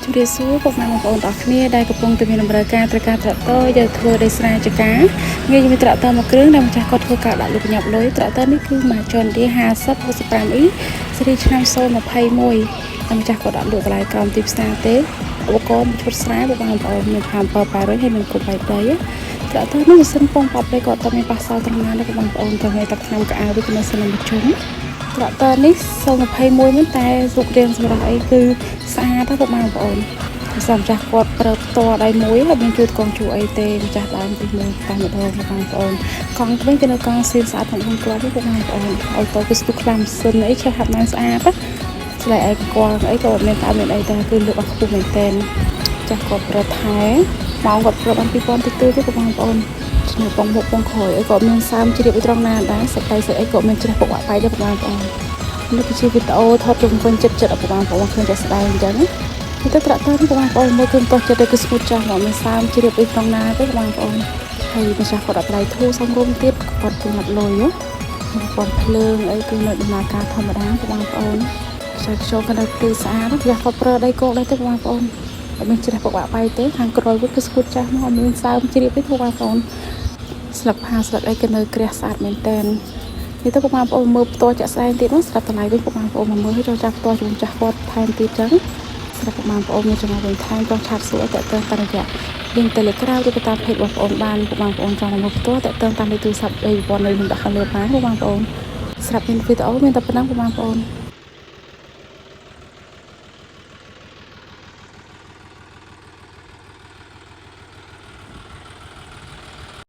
ជម្រាបសួរពុកម៉ែបងប្អូនទាំងអស់គ្នាដែលកំពុងតែមានតម្រូវការត្រូវការត្រាក់ទ័រយកធ្វើដីស្រែចម្ការងាយមានត្រាក់ទ័រមួយគ្រឿងដែលម្ចាស់គាត់ធ្វើការដាក់លុយប្រញាប់លុយត្រាក់ទ័រនេះគឺមួយ John Deere 50 65E ស៊េរីឆ្នាំ021ដែលម្ចាស់គាត់ដាក់លក់តម្លៃក្រោមទីផ្សារទេឧបករណ៍មួយឈុតស្រែពុកម៉ែបងប្អូនមានផាំ7 800ហើយមានគប់បាយដីត្រាក់ទ័រនេះម៉ាស៊ីនពងប៉បលេក៏អត់មានប៉ះសល់ត្រង់ណាដែរពុកម៉ែបងប្អូនតែថ្ងៃទឹកឆ្នាំកៅអៅវាគឺនៅសិនមកជុំ ត្រាក់ទ័រនេះ021មែនតែរូបរាងសម្រាប់អីគឺស្អាតណាស់ពុកម៉ែបងប្អូនភាសាម្ចាស់គាត់ប្រើផ្ទាល់ដៃមួយហើយមានជួយកងជួអីទេម្ចាស់ដើមទីមួយតែម្ដងពុកម៉ែបងប្អូនកង់វិញគឺនៅកង់សៀនស្អាតទាំង4គ្រាប់ពុកម៉ែបងប្អូនអូតូគឺស្ទុះខ្លាំងម៉ាស៊ីនអីឆេះហាប់ណែនស្អាតណាស្លែឯកកល់អីក៏អត់មានតាមមានអីដែរគឺលើកអស់ខ្ពស់មែនទែនចាស់គាត់ប្រើថែម៉ោងគាត់ប្រើបាន2000តិចតួចទេពុកម៉ែបងប្អូនឆ្នេះបងមុខបងក្រោយអីក៏មានសើមជ្រាបអីត្រង់ណាដែរសក្តិស្អីក៏មានជ្រះពុកបាក់បាយដែរពុកម៉ែបងប្អូន នេះគឺជាវីដេអូថតជុំវិញចិត្តចិត្តបងប្អូនឃើញតែស្ដែងអញ្ចឹងនេះទៅត្រាក់ទ័រនេះបងប្អូនមើលឃើញតោះចិត្តទៅគឺស្ងួតចាស់មកមានសើមជ្រាបអីត្រង់ណាទេបងប្អូនហើយម្ចាស់គាត់អត់ថ្លៃធូរសំរុំទៀតគាត់ជំនាប់លុយព័ន្ធភ្លើងអីគឺនៅដំណើរការធម្មតាបងប្អូនខ្សែខ្យល់ក៏នៅភ្លឺស្អាតម្ចាស់គាត់ប្រើដីគោកដែរទេបងប្អូនអត់មានជ្រះពិបាកបាយទេខាងក្រោយវិញគឺស្ងួតចាស់មកអត់មានសើមជ្រាបទេបងប្អូនស្លឹកផាស្លឹកអីក៏នៅក្រាស់ស្អាតមែនតើ នេះទៅពុកម៉ែបងប្អូនមើលផ្ទាល់ចាក់ស្ដែងទៀតនោះស្រាប់តម្លៃវិញពុកម៉ែបងប្អូនមកមើលឲ្យចង់ចាប់ផ្ទាល់ជាមួយចាស់គាត់ថែមទៀតចឹងស្រាប់ពុកម៉ែបងប្អូនមានចំណងវិញថែមចង់ឆាតសួរឲ្យតាក់ទងតាមរយៈ link Telegram ឬក៏តាម page របស់បងប្អូនបានពុកម៉ែបងប្អូនចង់មកមើលផ្ទាល់តាក់ទងតាមលេខទូរស័ព្ទអីប្រព័ន្ធនៅនឹងដាក់ខាងលើបានពុកម៉ែបងប្អូនស្រាប់មានវីដេអូមានតែប៉ុណ្ណឹងពុកម៉ែបងប្អូន។